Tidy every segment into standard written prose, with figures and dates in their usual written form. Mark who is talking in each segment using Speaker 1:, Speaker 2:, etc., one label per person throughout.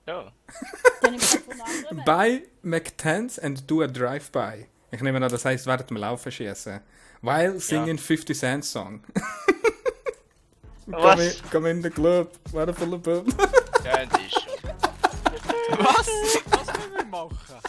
Speaker 1: Ja.
Speaker 2: Kenn ich gerade von anderen.
Speaker 3: Buy McTens and do a drive-by. Ich nehme an, das heisst, während dem Laufen schießen. While singing 50 Cent Song.
Speaker 1: Was?
Speaker 3: Come in the club. What a full of bum.
Speaker 1: Ja, das ist schon.
Speaker 4: Was? Was wollen wir machen?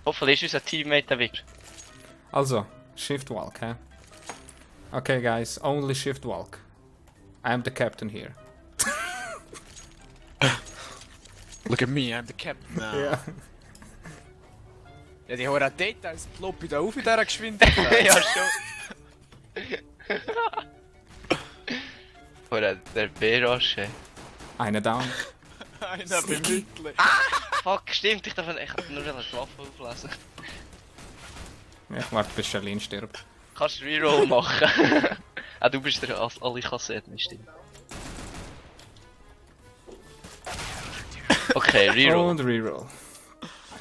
Speaker 1: Hoffentlich ist unser Teammate der Wichser.
Speaker 3: Also, shift walk, hä? Okay, guys, only shift walk. I'm the captain here.
Speaker 4: Look at me, I'm the captain now.
Speaker 3: Ja.
Speaker 4: Ja, die hohen Details ploppen da auf in dieser Geschwindigkeit.
Speaker 1: Ja, schon. Oder der Berosche.
Speaker 3: Einer down.
Speaker 4: Einer bemütteln.
Speaker 1: Fuck, stimmt, ich darf nicht nur eine Waffe auflassen.
Speaker 3: Ich warte, bis Charlene stirbt.
Speaker 1: Kannst du Reroll machen? Ah, du bist der alle Kassetten, stimmt. Okay, Reroll.
Speaker 3: Und reroll.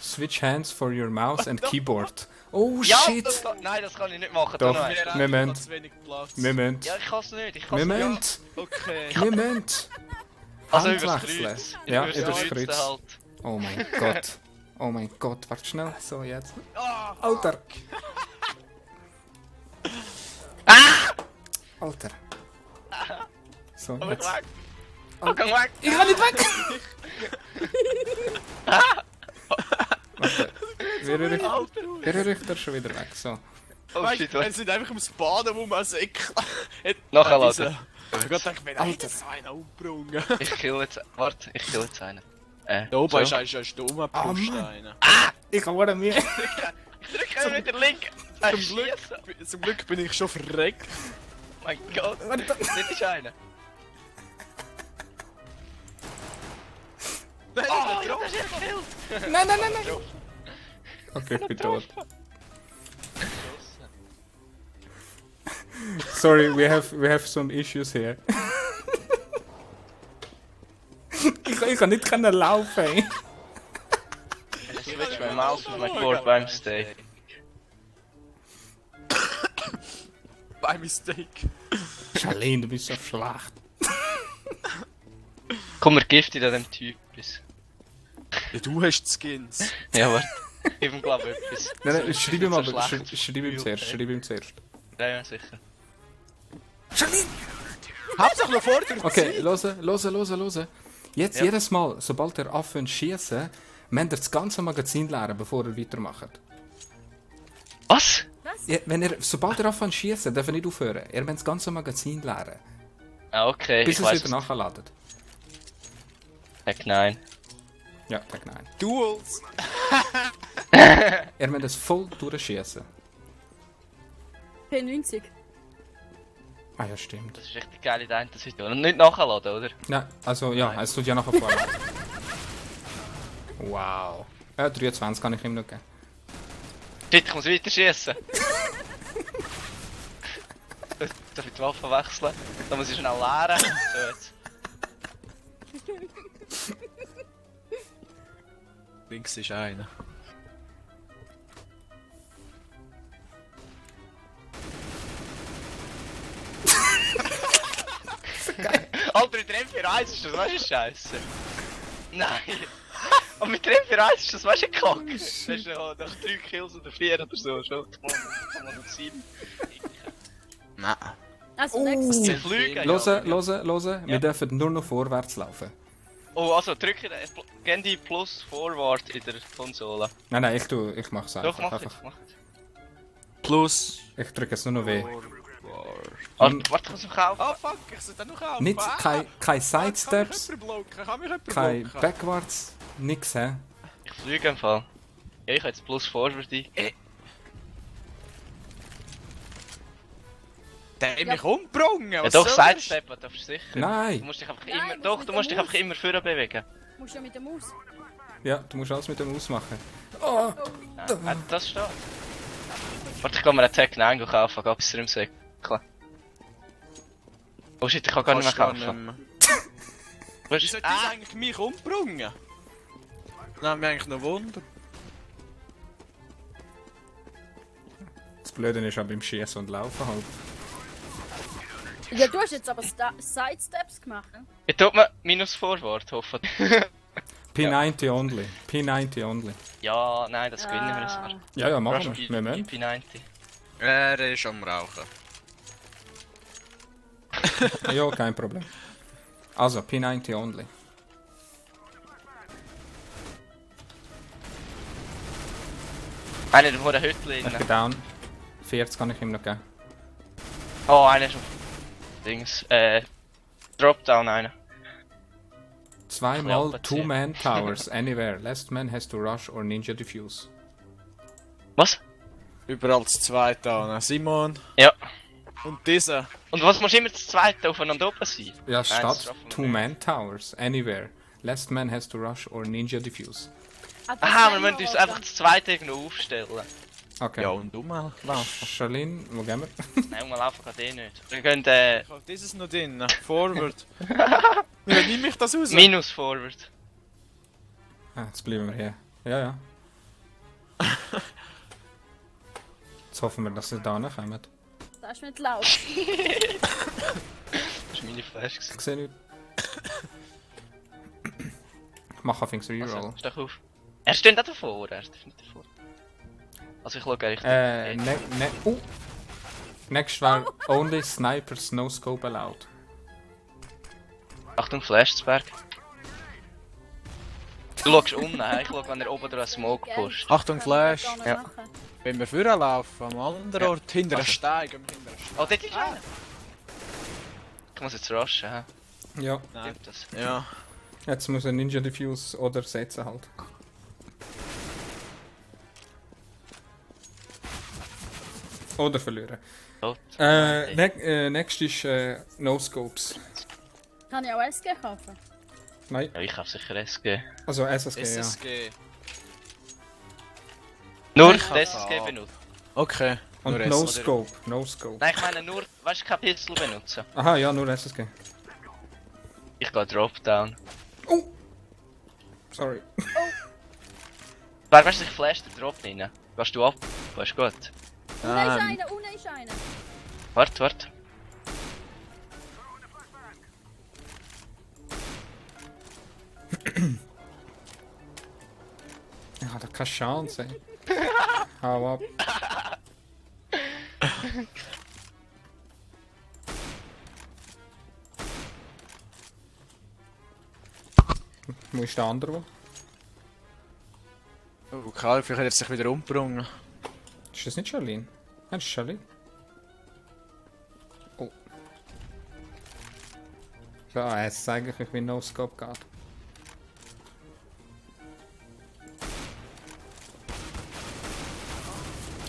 Speaker 3: Switch hands for your mouse and keyboard. Oh
Speaker 1: Ja,
Speaker 3: shit!
Speaker 1: nein, das kann ich nicht machen.
Speaker 3: Doch.
Speaker 1: Du weißt.
Speaker 4: Wir
Speaker 3: Moment.
Speaker 4: haben zu wenig Platz.
Speaker 3: Moment.
Speaker 1: Ja, ich kann es nicht. Ich kann's
Speaker 3: Moment.
Speaker 4: Okay.
Speaker 3: Moment.
Speaker 1: Also
Speaker 3: Hand
Speaker 1: übers
Speaker 3: wechseln.
Speaker 1: Kreuz.
Speaker 3: Ja,
Speaker 1: Übers
Speaker 3: übers
Speaker 1: Kreuz
Speaker 3: Kreuz.
Speaker 1: halt.
Speaker 3: Oh mein Gott. Oh mein Gott, warte schnell. So, jetzt.
Speaker 4: Ah,
Speaker 3: Alter. Alter. So,
Speaker 1: Aber
Speaker 3: jetzt.
Speaker 1: weg. Oh, komm weg.
Speaker 3: Ich kann nicht weg! Warte. Wer riecht er schon wieder weg? So.
Speaker 1: Oh
Speaker 4: weißt,
Speaker 1: shit,
Speaker 4: wir
Speaker 1: was?
Speaker 4: sind einfach ums Baden, wo man Säck.
Speaker 1: Nachladen.
Speaker 4: Ich dachte, wenn Alter so einen umgebrungen.
Speaker 1: Ich kill jetzt. Warte, ich kill jetzt einen.
Speaker 4: Da oben
Speaker 1: so.
Speaker 4: ist eigentlich ein Sturm Bruchsteine.
Speaker 3: Ich habe mir.
Speaker 1: Ich drücke ihn mit der Link.
Speaker 4: Zum Glück bin ich schon verreckt.
Speaker 1: Mein Gott. Das ist einer.
Speaker 4: Nein,
Speaker 1: Oh, ja, das ist gekillt.
Speaker 3: Nein, nein, nein, nein. Okay, ich bin tot. Sorry, we have some issues here. ich kann nicht laufen. Ey.
Speaker 1: I switch my mouse with my cord by mistake.
Speaker 4: by mistake.
Speaker 3: Charlene, du bist so schlecht.
Speaker 1: Komm, wir giften an dem Typ.
Speaker 4: Ja, du hast die Skins.
Speaker 1: Ja, warte. Ich hab glaube etwas.
Speaker 3: Nein, nein, schreib ihm
Speaker 1: so
Speaker 3: aber.
Speaker 1: schlecht.
Speaker 3: Schreib ihm zuerst. Schreib ihm zuerst.
Speaker 1: Ja, sicher.
Speaker 3: Charlene!
Speaker 4: Hauptsache noch vor der
Speaker 3: Okay, hören. Jetzt
Speaker 1: Ja.
Speaker 3: jedes Mal, sobald ihr anfängt zu schiessen, müsst ihr das ganze Magazin leeren, bevor ihr weitermacht.
Speaker 1: Was?
Speaker 3: Ja, sobald ihr anfängt zu schiessen, dürft ihr nicht aufhören. Ihr müsst das ganze Magazin leeren.
Speaker 1: Ah, okay.
Speaker 3: Bis
Speaker 1: ich
Speaker 3: es
Speaker 1: weiss,
Speaker 3: wieder nachladet.
Speaker 1: Heck nein.
Speaker 3: Ja, sag nein.
Speaker 4: Duels.
Speaker 3: Ihr müsst es voll durchschiessen.
Speaker 2: P90.
Speaker 3: Ah ja, stimmt.
Speaker 1: Das ist echt eine geile Idee, das Video. Und nicht nachladen, oder?
Speaker 3: Ja, also ja, es tut ja nachher vorladen. Wow. 23 kann ich ihm noch geben.
Speaker 1: Shit, ich muss weiter schießen. Darf ich die Waffe wechseln? Da muss ich schnell leeren. So jetzt.
Speaker 4: Links ist einer.
Speaker 1: Alter, mit Treffer für 1 ist das, weißt du, Scheiße? Nein! Und mit Treffer für 1 ist das, weißt du, Kack? Das ist ja nach 3 Kills oder 4 oder so, schon. Kann man noch 7.
Speaker 4: Nein.
Speaker 2: Also nächstes.
Speaker 1: Ich lüge,
Speaker 3: Hören. Wir dürfen nur noch vorwärts laufen.
Speaker 1: Oh, also drücke gehen die Plus Forward in der Konsole.
Speaker 3: Nein, ich mach's
Speaker 1: Doch,
Speaker 3: einfach.
Speaker 1: mach
Speaker 3: einfach.
Speaker 1: ich.
Speaker 4: Plus.
Speaker 3: Ich drücke es nur noch weh.
Speaker 1: Warte, ich muss noch kaufen.
Speaker 4: Oh fuck, ich sollte noch kaufen.
Speaker 3: Nicht, kein Sidesteps,
Speaker 4: Kann mich jemand
Speaker 3: kein
Speaker 4: blocken?
Speaker 3: Backwards, nix, hä?
Speaker 1: Ich fliege im Fall. Ja, ich habe jetzt Plus Forward ein.
Speaker 4: Der hat mich umgebrungen.
Speaker 1: Ja
Speaker 4: was
Speaker 1: doch,
Speaker 4: soll das?
Speaker 1: Sidesteppen darfst du sicher. Du
Speaker 3: Nein!
Speaker 1: musst dich einfach
Speaker 2: Nein,
Speaker 1: immer,
Speaker 2: du
Speaker 1: doch,
Speaker 2: musst
Speaker 1: du
Speaker 2: mit
Speaker 1: musst
Speaker 2: der
Speaker 1: dich einfach
Speaker 2: Maus.
Speaker 1: immer vorher bewegen.
Speaker 2: Du musst ja mit der Maus.
Speaker 3: Ja, du musst alles mit dem ausmachen.
Speaker 1: Ja, das steht. Warte, ich kann mir einen Tag 9 kaufen, gab es im Säckchen. Oh shit, ich kann gar nicht mehr
Speaker 4: Kannst du
Speaker 1: kaufen.
Speaker 4: mehr.
Speaker 1: Wo
Speaker 4: Wie
Speaker 1: ist-
Speaker 4: sollte ich eigentlich mich umgebrungen? Das mich eigentlich noch Wunder.
Speaker 3: Das Blöde ist auch beim Schießen und Laufen halt.
Speaker 2: Ja, du hast jetzt aber Sidesteps gemacht, ne?
Speaker 1: Ich tut mir minus Vorwort, hoffentlich.
Speaker 3: P90 only. P90 only.
Speaker 1: Ja, nein, das gewinnen wir jetzt.
Speaker 3: Ja, ja,
Speaker 1: Rush
Speaker 3: machen wir. Wir müssen.
Speaker 1: P90.
Speaker 4: Er ist am Rauchen.
Speaker 3: Ja, kein Problem. Also, P90 only.
Speaker 1: Einer vor der Hütte
Speaker 3: Ich
Speaker 1: drin.
Speaker 3: bin down. 40 kann ich ihm noch geben.
Speaker 1: Oh, einer ist auf Dings. Dropdown einer.
Speaker 3: Zweimal
Speaker 1: Knapp,
Speaker 3: Two-Man Towers anywhere. Last man has to rush or ninja defuse.
Speaker 1: Was?
Speaker 4: Überall das zweite an. Simon.
Speaker 1: Ja.
Speaker 4: Und dieser.
Speaker 1: Und was muss immer das zweite aufeinander oben sein?
Speaker 3: Ja,
Speaker 1: Nein, das
Speaker 3: statt
Speaker 1: schaffen wir
Speaker 3: Two-Man Towers anywhere. Last man has to rush or ninja defuse.
Speaker 1: Aha, wir müssen uns einfach das zweite irgendwo aufstellen.
Speaker 3: Okay.
Speaker 4: Ja, und du mal laufen.
Speaker 3: Charlene, wo gehen wir?
Speaker 1: Nein, wir laufen gerade eh nicht. Wir gehen
Speaker 4: Ich hab dieses noch drin. Forward. Ja, nimm mich das raus.
Speaker 1: minus forward.
Speaker 3: Ah, jetzt bleiben wir hier. Ja, ja. Jetzt hoffen wir, dass sie da kommen.
Speaker 2: Das ist mit laut.
Speaker 1: Das war meine Flash.
Speaker 3: Ich sehe nicht. Ich mache auf Reroll.
Speaker 1: Also, steh auf. Er steht nicht davor, oder? Er steht nicht davor. Also ich schaue eigentlich.
Speaker 3: Next war only snipers, no scope allowed.
Speaker 1: Achtung, Flash zu Berg. Du schaust um, nein, ich schaue, wenn er oben durch einen Smoke pusht.
Speaker 4: Achtung, Flash.
Speaker 1: Ja.
Speaker 4: Wenn wir vorher laufen, am anderen Ort, hinter einem
Speaker 1: Also.
Speaker 4: Stein, gehen wir hinter einem Stein.
Speaker 1: Oh, dort ist einer! Ich muss jetzt rushen, hä?
Speaker 3: Ja,
Speaker 4: Nein.
Speaker 1: Gibt das.
Speaker 4: Ja.
Speaker 3: jetzt muss er Ninja Diffuse oder setzen halt. Oder verlieren.
Speaker 1: Tot.
Speaker 3: Next ist No Scopes.
Speaker 2: Kann ich auch SG kaufen?
Speaker 3: Nein,
Speaker 1: Ja, ich habe sicher SG.
Speaker 3: also SSG, ja.
Speaker 4: SSG.
Speaker 1: Nur
Speaker 4: Ich hab
Speaker 1: das SG
Speaker 4: auch.
Speaker 1: benutzen.
Speaker 4: Okay.
Speaker 3: Und
Speaker 4: Nur
Speaker 3: No
Speaker 4: SSG.
Speaker 3: Scope, No Scope.
Speaker 1: Nein, ich meine nur, weißt du, kein Pixel benutzen.
Speaker 3: Aha, ja, nur SSG.
Speaker 1: Ich gehe Dropdown.
Speaker 3: Oh! Sorry.
Speaker 1: Wer weißt du, ich flash den Drop rein. Gehst du ab? Ist gut.
Speaker 2: Unten ist einer, unten ist einer.
Speaker 1: Warte.
Speaker 3: Ich habe keine Chance, ey. Hau ab. Wo ist der andere?
Speaker 4: Oh, Karl, vielleicht hat er sich wieder umgebrungen.
Speaker 3: Ist das nicht Charlene? Nein, das ist Charlene. Oh. Ja, es ist eigentlich wie No Scope geht.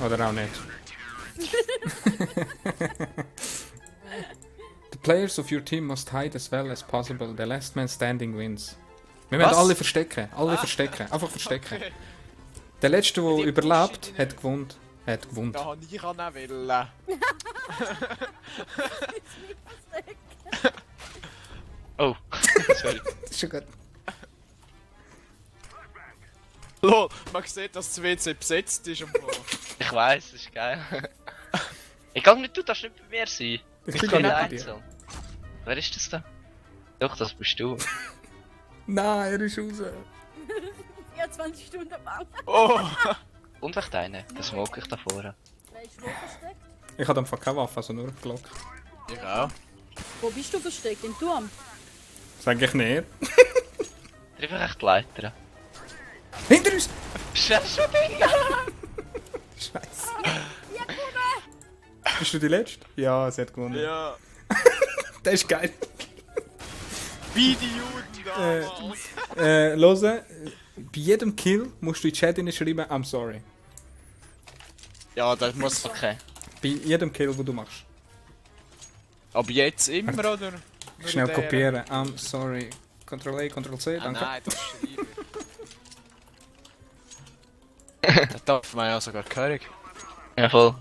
Speaker 3: Oder auch nicht. The players of your team must hide as well as possible. The last man standing wins. Wir müssen
Speaker 4: Was?
Speaker 3: alle verstecken. Alle verstecken. Einfach verstecken.
Speaker 4: Okay.
Speaker 3: Der letzte, der
Speaker 4: Die
Speaker 3: überlebt,
Speaker 4: pushen
Speaker 3: hat gewonnen. Hat gewonnen.
Speaker 4: Da habe ich auch wollen.
Speaker 1: Oh, sorry.
Speaker 3: Das ist schon gut.
Speaker 4: Lol, man sieht, dass das WC besetzt ist.
Speaker 1: Ich weiß, das ist geil. Ich kann nicht, du darfst nicht bei mir sein.
Speaker 3: Ich
Speaker 1: Ich
Speaker 3: bin
Speaker 1: bin
Speaker 3: gar nicht bei
Speaker 1: einzeln.
Speaker 3: dir.
Speaker 1: Wer ist das da? Doch, das bist du.
Speaker 3: Nein, er ist raus.
Speaker 2: 24 Stunden lang.
Speaker 4: Oh!
Speaker 1: Und vielleicht einen, das smoke ich da vorne.
Speaker 2: Wer ist wo versteckt?
Speaker 3: Ich habe einfach keine Waffe, also nur einen Glock.
Speaker 4: Ich auch.
Speaker 2: Wo bist du versteckt? Im Turm?
Speaker 3: Sag ich nicht.
Speaker 1: Treff echt die Leiter.
Speaker 3: Hinter uns!
Speaker 1: Scheiße, Digga!
Speaker 3: Scheiße. Bist du die Letzte? Ja, sie hat gewonnen.
Speaker 4: Ja.
Speaker 3: Das ist geil.
Speaker 4: Wie die Juden damals.
Speaker 3: Hören, bei jedem Kill musst du in den Chat schreiben, I'm sorry.
Speaker 4: Ja, das muss.
Speaker 1: Okay.
Speaker 3: Bei jedem Kill, den du machst.
Speaker 4: Aber jetzt immer, oder? Nur
Speaker 3: Schnell
Speaker 4: der-
Speaker 3: kopieren, I'm sorry. Ctrl A, Ctrl C,
Speaker 4: Ah,
Speaker 3: danke.
Speaker 4: nein, das schreibe ich. Das darf man ja sogar hören.
Speaker 1: Ja, voll.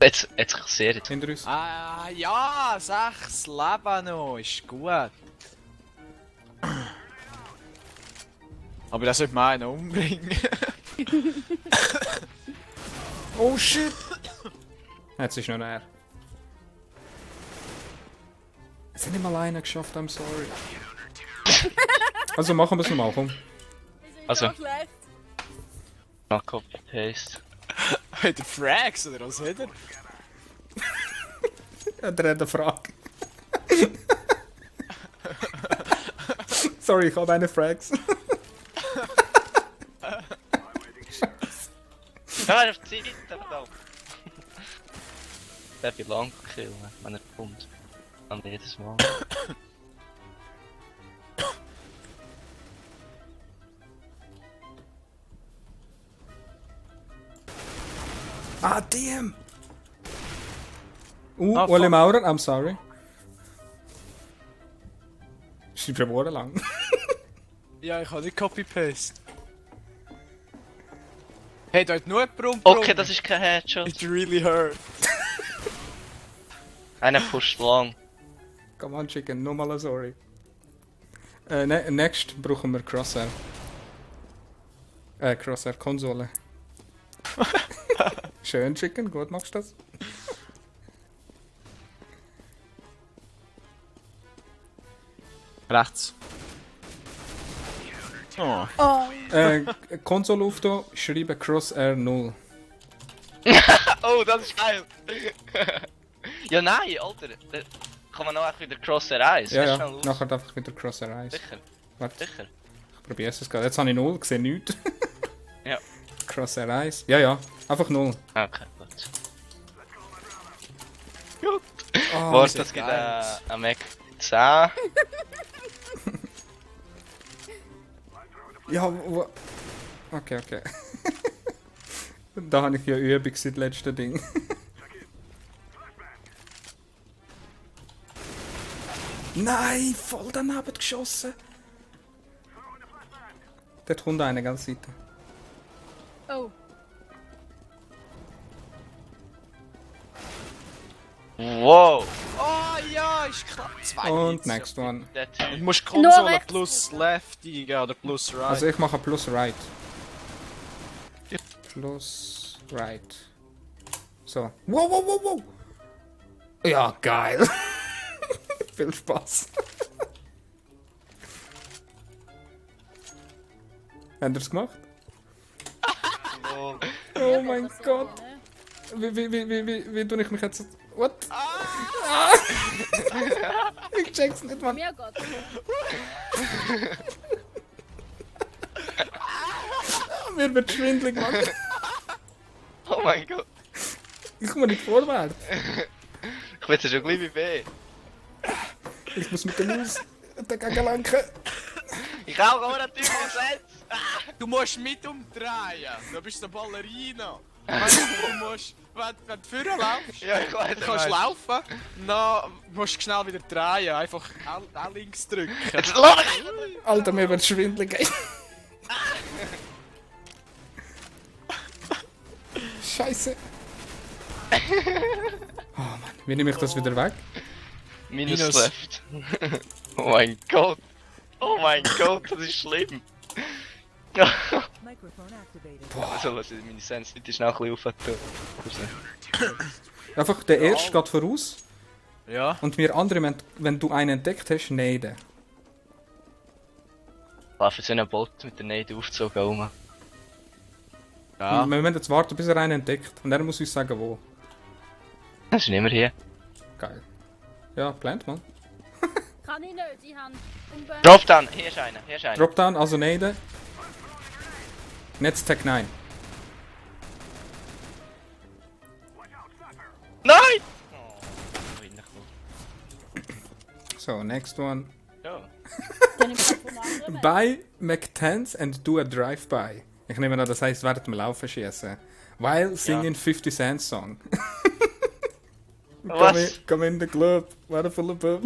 Speaker 1: Jetzt kassiert.
Speaker 3: Hinter uns.
Speaker 4: Ah, ja, 6 Leben noch, ist gut. Aber das sollte man einen umbringen.
Speaker 3: Oh shit! Jetzt ist noch er. Es hat nicht mal einer geschafft, I'm sorry. Also machen wir es nochmal, komm.
Speaker 2: Wieso ist
Speaker 1: Also.
Speaker 2: so schlecht?
Speaker 1: Mach Copy-Paste.
Speaker 4: Hat er Frags oder was hat er?
Speaker 3: Ja, der hat eine Frage. Sorry, ich habe eine Frags.
Speaker 1: Ja, er ist auf die Seite, verdammt. Der wird lang killen, wenn er kommt. An jedes Mal.
Speaker 3: Ah, DM!
Speaker 4: Ah,
Speaker 3: Ole
Speaker 4: fuck.
Speaker 3: Maurer, I'm sorry. Schreibt ja wohl lang.
Speaker 4: Ja, ich habe nicht Copy-Paste. Hey, da hat nur jemand rumgebrummt.
Speaker 1: Okay, das ist kein Headshot.
Speaker 4: It really hurt.
Speaker 1: Einer pusht lang.
Speaker 3: Come on, Chicken, nochmal sorry. Next brauchen wir Crosshair. Crosshair, Konsole. Schön, Chicken, gut machst du das.
Speaker 4: Rechts. Oh.
Speaker 2: Oh,
Speaker 3: Konsole auf da, schreibe Crosshair 0.
Speaker 1: Oh, das ist geil! Ja, nein, Alter. Da kann man noch wieder Crosshair 1.
Speaker 3: Ja,
Speaker 1: Schnell
Speaker 3: ja,
Speaker 1: los.
Speaker 3: nachher einfach wieder Crosshair 1.
Speaker 1: Sicher,
Speaker 3: Warte,
Speaker 1: sicher.
Speaker 3: ich probiere es gerade. Jetzt habe ich 0, sehe nichts.
Speaker 1: Ja.
Speaker 3: Crosshair 1. Ja, ja, einfach 0.
Speaker 1: Okay, gut.
Speaker 3: Oh,
Speaker 1: Warte, das gibt ein Mac 10.
Speaker 3: ja, okay, okay. Da habe ich ja Übung seit letzten Ding. Nein, voll daneben geschossen. Dort kommt einer, ganz Seite.
Speaker 2: oh.
Speaker 1: Wow!
Speaker 4: Oh ja, ist klar. Zwei
Speaker 3: Und
Speaker 4: Hits.
Speaker 3: next one.
Speaker 1: Das
Speaker 4: Du musst
Speaker 2: Nur
Speaker 4: Konsole
Speaker 2: rechts.
Speaker 4: plus left eingeben oder plus right.
Speaker 3: Also ich mache plus right. Plus right. So. Wow, wow, wow, wow. Ja, geil. Viel Spaß. Habt ihr es gemacht?
Speaker 1: Lol.
Speaker 3: Oh mein
Speaker 2: Das
Speaker 3: Gott.
Speaker 2: so, ne?
Speaker 3: Wie tue ich mich jetzt... What? Ich check's nicht, Mann.
Speaker 2: Mir Gott.
Speaker 3: Mir wird schwindelig, Mann.
Speaker 1: Oh mein Gott.
Speaker 3: Ich komme nicht vorwärts.
Speaker 1: Ich bin jetzt schon gleich wie B.
Speaker 3: Ich muss mit der Maus dagegen lenken.
Speaker 1: Ich auch, aber natürlich mal Setz.
Speaker 4: Du musst mit umdrehen. Du bist eine Ballerina. Du musst, wenn du vorne laufst,
Speaker 1: Ja, ich weiß.
Speaker 4: du kannst laufen, dann musst du schnell wieder drehen. Einfach L links drücken.
Speaker 1: Jetzt lass mich!
Speaker 3: Alter, mir wird schwindelig. Scheiße. Oh Mann, wie nehme ich das wieder weg?
Speaker 1: Minus
Speaker 4: Minus.
Speaker 1: left. Oh mein Gott. Oh mein Gott, das ist schlimm.
Speaker 5: Microphone activated.
Speaker 1: Also, lass ich meine Sensitivity schnell ein bisschen aufhören.
Speaker 3: Einfach der erste geht voraus
Speaker 4: Ja.
Speaker 3: und wir anderen, wenn du einen entdeckt hast, neiden.
Speaker 1: Lass für so einen Bot mit der Nade aufgezogen rum.
Speaker 4: Ja.
Speaker 3: Wir müssen jetzt warten, bis er einen entdeckt und er muss uns sagen, wo.
Speaker 1: Das ist nicht mehr hier.
Speaker 3: Geil. Ja, plant man.
Speaker 2: Kann ich nicht, ich habe unbe...
Speaker 1: Dropdown, hier ist einer, hier ist einer.
Speaker 3: Dropdown, also neiden. Netz Tech 9.
Speaker 1: Nein! Oh,
Speaker 3: So, next one.
Speaker 1: ja.
Speaker 2: Dann ich vom anderen.
Speaker 3: Buy McTens and do a drive-by. Ich nehme an, das heißt, während dem Laufen schießen. While singing 50 Cent Song.
Speaker 1: Was?
Speaker 3: Come in the club, where full of bub.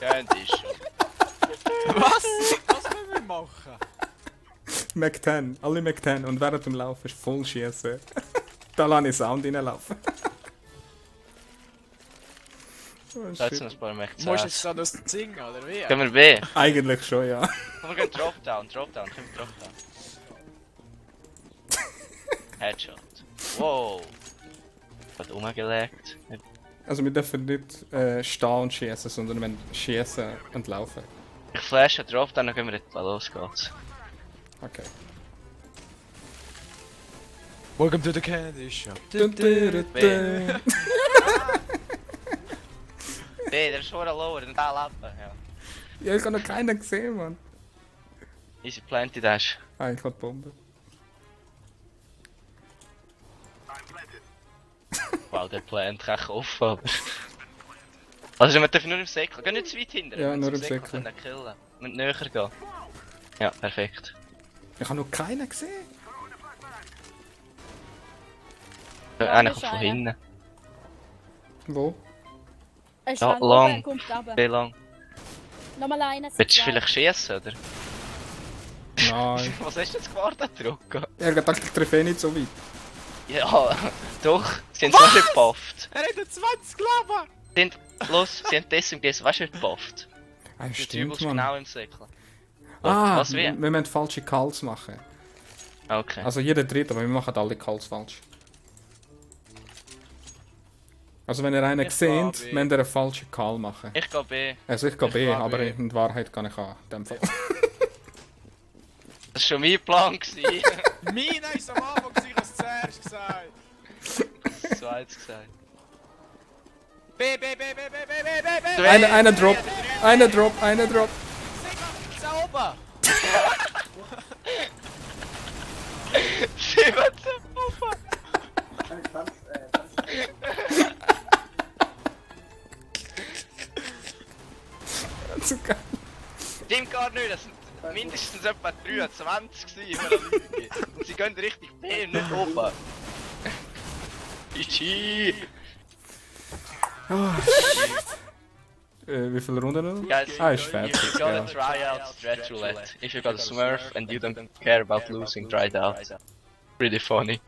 Speaker 1: Ja, das ist schon.
Speaker 4: Was? Was können wir machen?
Speaker 3: McTen, alle McTen. Und während dem Laufen voll schießen. Da lasse ich Sound reinlaufen. Oh,
Speaker 1: Da
Speaker 3: shit.
Speaker 1: sind ein paar Mac
Speaker 4: Du musst jetzt da das singen, oder wie?
Speaker 1: Können wir B?
Speaker 3: Eigentlich schon, ja.
Speaker 1: Komm, wir gehen Dropdown, können wir Dropdown. Headshot. Wow. Hat umgelegt.
Speaker 3: Also wir dürfen nicht stehen und schießen, sondern wir schießen und laufen.
Speaker 1: Ich flashe drauf, dann gehen wir jetzt. Los geht's.
Speaker 3: Okay.
Speaker 4: Welcome to the Candy Shop.
Speaker 1: Nee, der ist schon lower, dann da Lappen. Ja.
Speaker 3: Ja, ich habe noch keinen gesehen, Mann.
Speaker 1: Easy planted Dash.
Speaker 3: Ah, ich habe die Bombe.
Speaker 1: Wow, der Plant kann ich offen, aber... Also wir dürfen nur im Säckchen. Geh nicht zu weit hinter.
Speaker 3: Ja,
Speaker 1: wir
Speaker 3: nur
Speaker 1: müssen
Speaker 3: im Säckchen.
Speaker 1: können killen. Wir müssen näher gehen. Ja, perfekt.
Speaker 3: Ich habe noch keinen gesehen.
Speaker 1: Eigentlich
Speaker 2: das
Speaker 1: von
Speaker 2: ist einer.
Speaker 1: hinten.
Speaker 3: Wo?
Speaker 2: Er ist
Speaker 1: Ja,
Speaker 2: lang.
Speaker 1: lang.
Speaker 2: Er kommt runter.
Speaker 1: Wie lang?
Speaker 2: Nochmal einer.
Speaker 1: Willst du vielleicht schießen, oder?
Speaker 3: Nein.
Speaker 1: Was hast du jetzt gewartet, Rocco?
Speaker 3: Ich habe gedacht, ich treffe eh nicht so weit.
Speaker 1: Ja, doch. Sie haben zwar nicht gebufft.
Speaker 4: Er hat einen 20 Lava!
Speaker 1: Los, sie haben das im GS, weißt du, nicht gebufft.
Speaker 3: Ah,
Speaker 1: Die
Speaker 3: stimmt,
Speaker 1: Typen
Speaker 3: Mann.
Speaker 1: genau im Säckchen.
Speaker 3: Ah,
Speaker 1: was wie?
Speaker 3: wir müssen falsche Calls machen.
Speaker 1: Okay.
Speaker 3: Also jeder dritte, aber wir machen alle Calls falsch. Also wenn ihr einen
Speaker 4: Ich
Speaker 3: seht,
Speaker 4: glaube,
Speaker 3: müsst ihr einen falschen Call machen.
Speaker 1: Ich gehe B.
Speaker 3: Also ich gehe B,
Speaker 4: glaube,
Speaker 3: aber
Speaker 4: B.
Speaker 3: in Wahrheit kann ich A. In dem Fall.
Speaker 1: Das war schon mein Plan. gewesen.
Speaker 4: Mina ist am Anfang, ich habe es zuerst gesagt.
Speaker 1: So hat es gesagt.
Speaker 4: B, B, B, B, B, B, B, B, B!
Speaker 3: Einer Drop, einer Drop, einer Drop.
Speaker 4: Sauber!
Speaker 1: 17 Puffer!
Speaker 3: Zu geil.
Speaker 1: Stimmt gar nicht, das sind mindestens etwa 23 gewesen. Und sie gehen richtig B und nicht oben. GG!
Speaker 3: Wie viele Runden noch?
Speaker 1: Guys,
Speaker 3: Ah, ist fertig.
Speaker 1: if you gotta
Speaker 3: Ja.
Speaker 1: try out stretch roulette, if you got a smurf and you don't care about losing, try it out. Pretty funny.